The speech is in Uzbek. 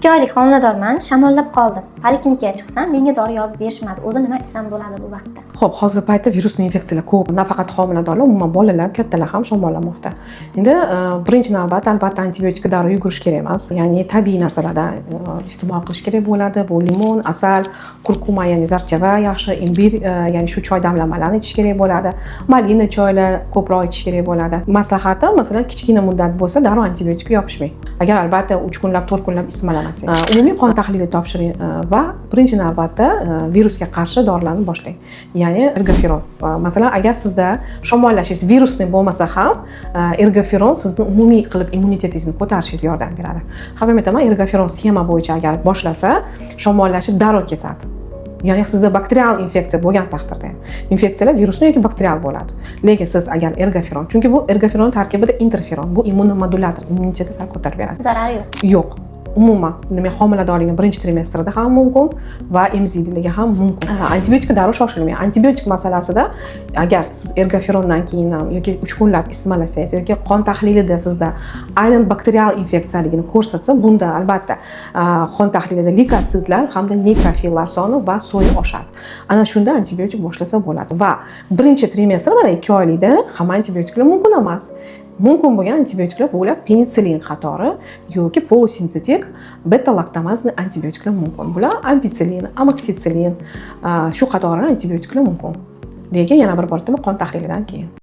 2 oylik homiladorman, shamollab qoldim. Poliklinikaga chiqsam, menga dori yozib berishmadi. O'zi nima ichsam bo'ladi bu vaqtda? Ho'p, hozirgi paytda virusli infeksiyalar ko'p. Nafaqat homiladorlar, umuman bolalar, kattalar ham shamollamoqda. Endi birinchi navbatda, albatta, antibiotikka darrov yugurish kerak emas. Ya'ni tabiiy narsalardan iste'mol qilish kerak bo'ladi. Bu limon, asal, kurkuma, ya'ni zarchava yaxshi, imbir, ya'ni shu choy damlamalarni ichish kerak bo'ladi. Malina choylar ko'proq ichish kerak bo'ladi. Maslahatim, masalan, kichkina muddat bo'lsa, darrov antibiotikka yopishmang. Agar, albatta, 3 kunlab, 4 kunlab isitmalamasangiz. Umumiy qon tahlili topshiring va birinchi navbatda virusga qarshi dorilarni boshlang. Ya'ni ergoferon. Masalan, agar sizda shamollashingiz virusli bo'lmasa ham, ergoferon sizni umumiy qilib immunitetingizni ko'tarishingizga yordam beradi. Har doim aytaman, ergoferon sxema bo'yicha agar boshlasa, shamollashni darrov kesadi. Ya'ni sizda bakterial infeksiya bo'lgan taqdirda ham. Infeksiyalar virusli yoki bakterial bo'ladi. Lekin siz agar ergoferon, chunki bu ergoferon tarkibida interferon, bu immunomodulyator, immunitetni sal ko'tarib beradi. Zarari yo'q? Yo'q. Umuman, nima, homiladorlikni birinchi trimestrida ham mumkin va emizikliga ham mumkin. Antibiotikka darrov shoshilmang. Antibiotik masalasida agar siz ergoferondan keyin ham yoki 3 kunlab isitmalasangiz yoki qon tahlilida sizda aynan bakterial infeksiyaligini ko'rsatsa, bunda albatta qon tahlilida leykotsitlar hamda neytrofillar soni va so'yi oshadi. Ana shunda antibiotik boshlasa bo'ladi. Va birinchi trimestr, mana 2 oylikda hamma antibiotiklar mumkin emas. Mumkin bo'lgan antibiotiklar bular penitsilin qatori yoki polusintetik beta-laktamazli antibiotiklar mumkin. Bular ampitsilin, amoksitsilin, shu qatori antibiotiklar mumkin. Lekin yana bir bor aytaman, qon tahlilidan keyin.